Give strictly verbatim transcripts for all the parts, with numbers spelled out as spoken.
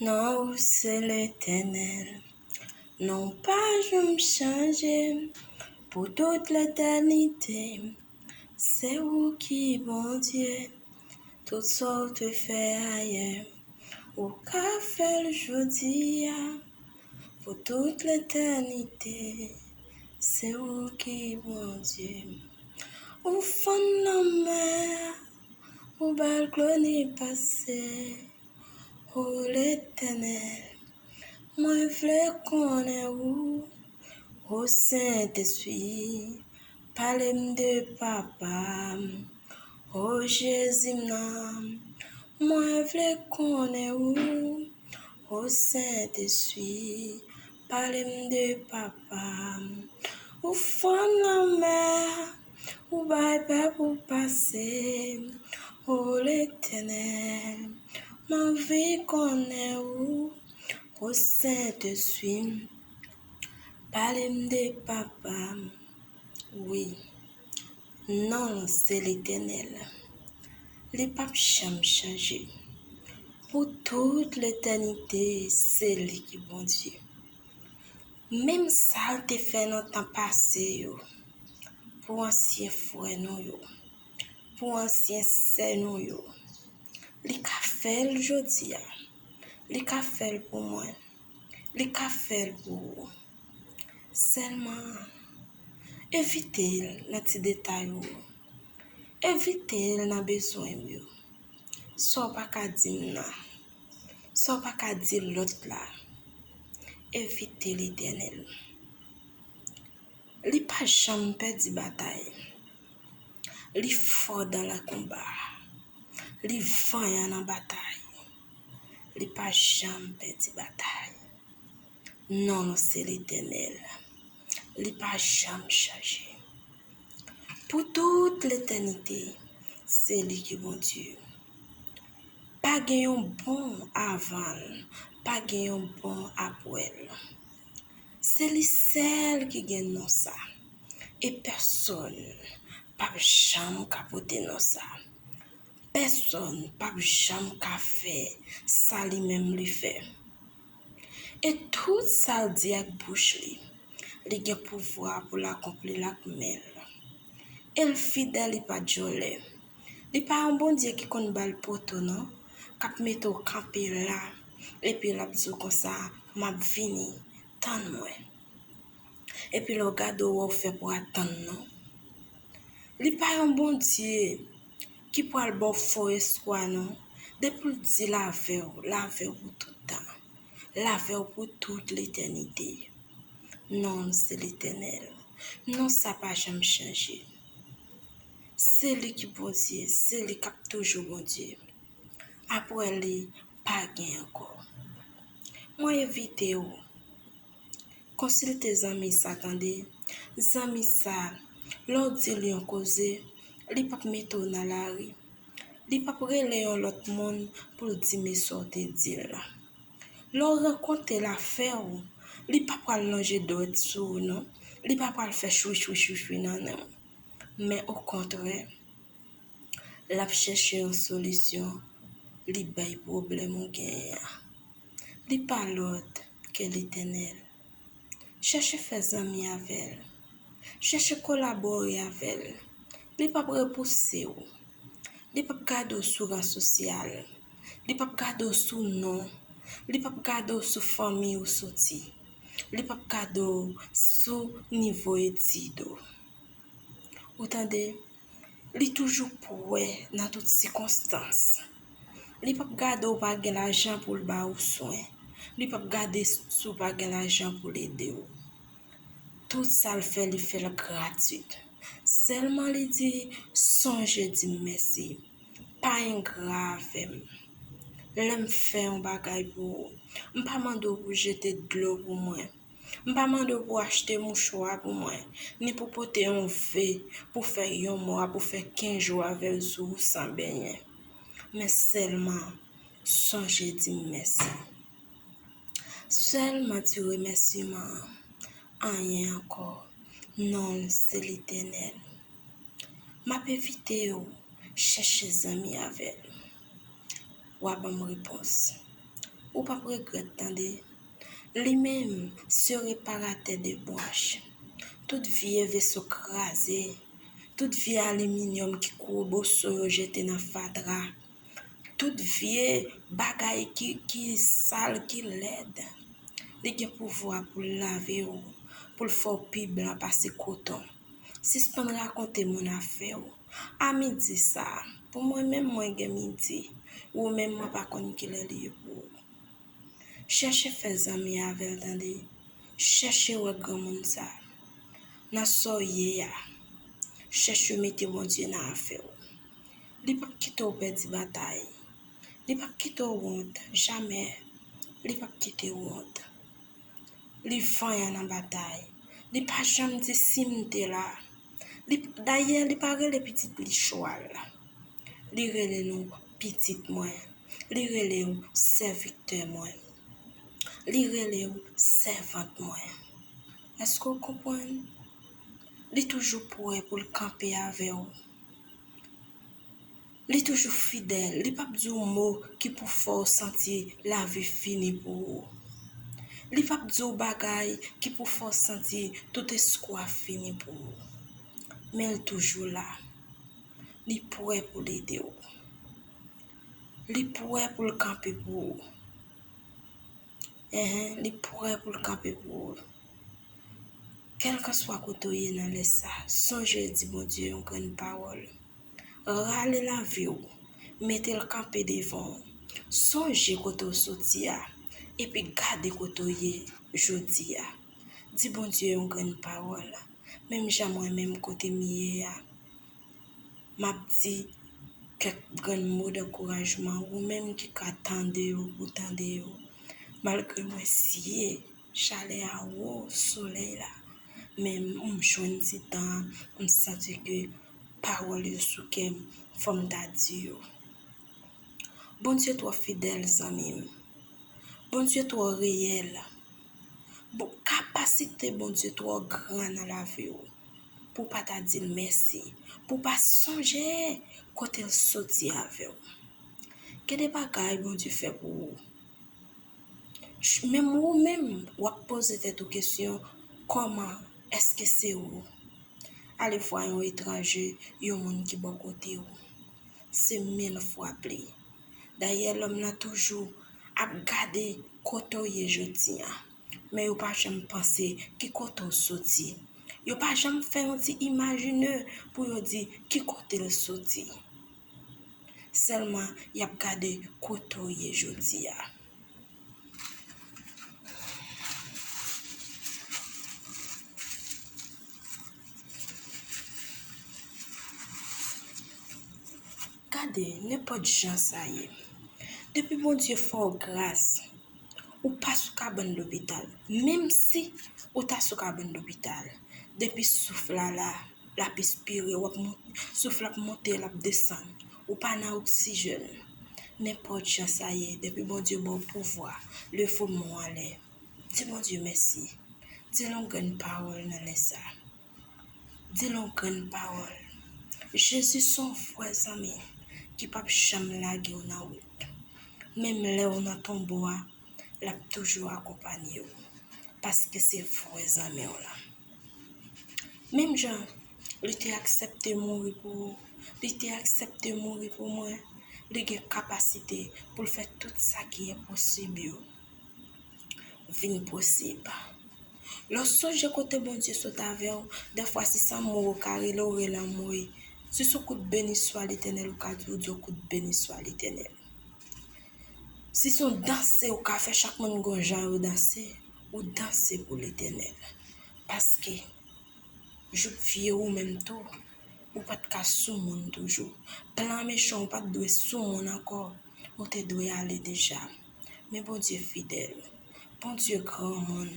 Non ou se Letènèl. Non pa janm chanje. Pou tout letènite, se ou ki Bondye. Tout sa w te fè ayè, ou ka fè l jodi a. Pou tout letènite, se ou ki Bondye. Ou fann lanmè a, ou ba l glo ni pase. O Letènèl, mwen vle konnen ou. O Sentespri, pale m de Papa m. O Jezi m nan, mwen vle konnen ou. O Sentespri, pale m de Papa m. Ou fann lanmè a, ou bay pèp ou pase. O Letènèl, m anvi konnen ou. O Sentespri, pale m de Papa m. Wi, non l se Letènèl. Li p ap janm chanje. Pou tout letènite, se li ki Bondye. Menm sa l te fè nan tan pase yo, pou ansyen frè nou yo, pou ansyen sè nou yo, li ka fè l jodi a. Li ka fè l pou mwen. Li ka fè l pou ou. Sèlman, evite l nan ti detay ou yo. Evite l nan bezwen w yo. Sa w pa ka di m nan, sa w pa ka di lòt la, evite Letènèl. Li pa janm pèdi batay. Li fò dan le konba. Li vanyan nan batay. Li pa janm pèdi batay. Non l se Letènèl. Li pa janm chanje. Pou tout letènite, se li ki Bondye. Pa gen yon bon avan l, pa gen yon bon apre l. Se li sèl ki gen non sa. E pèsonn p ap janm ka pote non sa. Pèsonn p ap janm ka fè sa li menm li fè. E tout sa l di ak bouch li, li gen pouvwa pou l akonpli l ak men l. E l fidèl, li pa djòlè. Li pa yon Bondye ki konn ba l poto non, k ap mete w kanpe la, epi l ap di w konsa, "M ap vini, tann mwen." Epi lè w gade w wè w fè pou atann non. Li pa yon Bondye ki pral ba w fo espwa non. Depi l di l avè w, l avè w pou tout tan. L avè w pou tout letènite. Non l se Letènèl. Non sa pa janm chanje. Se li ki Bondye, se li k ap toujou Bondye. Apre li, pa gen ankò. Mwen envite w, konsilte zanmi sa tande. Zanmi sa, lè w di l yon koze, li p ap mete w nan lari. Li p ap rele yon lòt moun pou l di men sa w te di l la. Lè w rankontre l afè w, li pa pral lonje dwèt sou ou non. Li pa pral fè chwi chwi chwi chwi nan nen w. Men okontrè, l ap chèche yon solisyon, li bay pwoblèm ou genyen an. Li pa lòt ke Letènèl. Chèche fè zanmi avè l. Chèche kolabore avè l. Li p ap repouse w. Li p ap gade w sou ran sosyal. Li p ap gade w sou non. Li p ap gade w sou fanmi ou soti. Li p ap gade w sou nivo etid ou. Ou tande? Li toujou prè nan tout sikonstans. Li p ap gade w pa gen lajan pou l ba ou swen. Li p ap gade si w pa gen lajan pou l ede w. Tout sa l fè, li fè l gratwit. Sèlman li di, "Sonje di m mèsi. Pa engra avè m. Lè m fè yon bagay pou ou, m pa mande w pou jete dlo pou mwen. M pa mande w pou achte mouchwa pou mwen, ni pou pote yon ve pou fè yon mwa, pou fè kenz jou avè l sou ou san benyen. Men sèlman, sonje di m mèsi." Sèlman ti remèsiman an, anyen ankò. Non l se Letènèl. M ap envite w chèche zanmi avè l. W a ban m repons. Ou p ap regrèt, tande. Li menm se reparatè de branch. Tout vye veso kraze, tout vye aliminyòm ki kwoboso yo jete nan fatra, tout vye bagay ki, ki sal, ki lèd, li gen pouvwa pou l lave w, pou l fè w pi blan pase koton. Sispann rakonte moun afè w. A midi sa a, pou mwen menm, mwen gen midi, ou menm, mwen pa konn kilè li ye pou ou. Chèche fè zanmi avè l, tande. Chèche wè granmoun sa a nan sa w ye a. Chèche mete Bondye nan afè w. Li p ap kite w pèdi batay. Li p ap kite w wont, jamè. Li p ap kite w wont. Li vanyan nan batay. Li pa janm di si m te la. Li, dayè, li pa rele pitit li chwal. Li rele nou pitit mwen. Li rele w sèvitè mwen. Li rele w sèvant mwen. Èske w konprann? Li toujou prè pou l kanpe avè w. Li toujou fidèl. Li p ap di w mo ki pou fè w santi lavi fini pou ou. Li p ap di w bagay ki pou fè w santi tout espwa fini pou ou. Men l toujou la. Li prè pou l ede w. Li prè pou l kanpe pou ou. Enhen, li prè pou l kanpe pou ou. Kèlkanswa kote w ye nan lè sa, sonje di Bondye yon grenn pawòl. Rale lavi w, mete l kanpe devan w. Sonje kote w soti a, epi gade kote w ye jodi a. Di Bondye yon grenn pawòl, menm jan mwen menm kote m ye a. M ap di kèk grenn mo dankourajman, ou menm ki ka tande yo, pou tande yo. Malgre mwen siye chalè a wo, solèy la, men m jwenn ti tan, m santi ke pawòl yo sou kè m, fò m ta di yo. Bondye twò fidèl, zanmi m. Bondye twò reyèl. Bon, kapasite Bondye twò gran nan lavi w pou w pa ta di l mèsi, pou w pa sonje kote l soti avè w. Gen de bagay Bondye fè pou ou. Ch-, menm ou menm, w ap poze tèt ou kesyon, kòman, èske se ou? Ale vwa yon etranje, yon moun ki bò kote w. Se men l frape. Dayè, lòm nan toujou ap gade kote w ye jodi a. Men yo pa janm panse ki kote w soti. Yo pa janm fè yon ti imajine pou yo di ki kote l soti. Sèlman, y ap gade kote w ye jodi a. Gade, nenpòt jan sa ye. Depi Bondye fè w gras, ou pa sou kabann lopital. Menm si ou ta sou kabann lopital, depi souf la la, l ap espire, w ap mont-, souf la ap monte, l ap desann. Ou pa nan oksijèn. Nenpòt jan sa ye, depi Bondye ba w pouvwa, leve men w anlè. Di Bondye mèsi. Di l yon grenn pawòl nan lè sa. Di l yon grenn pawòl. Jezi se yon vrè zanmi ki p ap janm lage w nan wout. Menm lè w nan tonbo a, l ap toujou akonpanye w. Paske se vrè zanmi w la. Menm jan li te aksepte mouri pou ou, li te aksepte mouri pou mwen, li gen kapasite pou l fè tout sa ki enposib yo vin posib. Lè w sonje kote Bondye sot avè w, dèfwa si se yon mo ou ka rele, ou rele yon mo. Si se yon kout beniswa Letènèl ou ka di, ou di yon kout beniswa Letènèl. Si se yon danse ou ka fè, chak moun gen yon jan yo danse, ou danse pou Letènèl. Paske, jouk vye ou menm tou, ou pa t ka sou moun toujou. Plan mechan ou pa t dwe sou moun ankò, ou te dwe ale deja. Men Bondye fidèl. Bondye granmoun,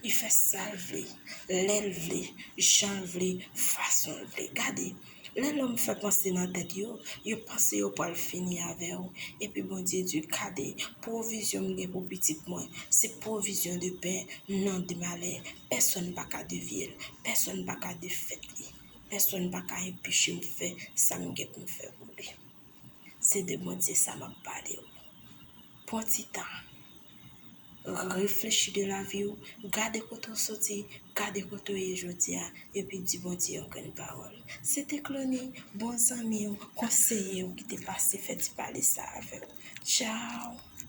li fè sa l vle, lè l vle, jan l vle, fason l vle. Gade, lè lòm fè panse nan tèt yo, yo panse yo pral fini avè w. Epi Bondye di, gade, pwovizyon m gen pou pitit mwen, se pwovizyon de pen, non de malè. Pèsonn pa ka devye l, pèsonn pa ka defèt li, pèsonn pa ka enpeche m fè sa m gen pou m fè pou li. Se de Bondye sa m ap pale w. Pran ti tan. reflechi de lavi w, gade kote w soti, gade kote w ye jodi a, epi di Bondye yon grenn pawòl. Se te Clony, bon zanmi w, konseye w ki te pase fè ti pale sa avè w. Tchaw!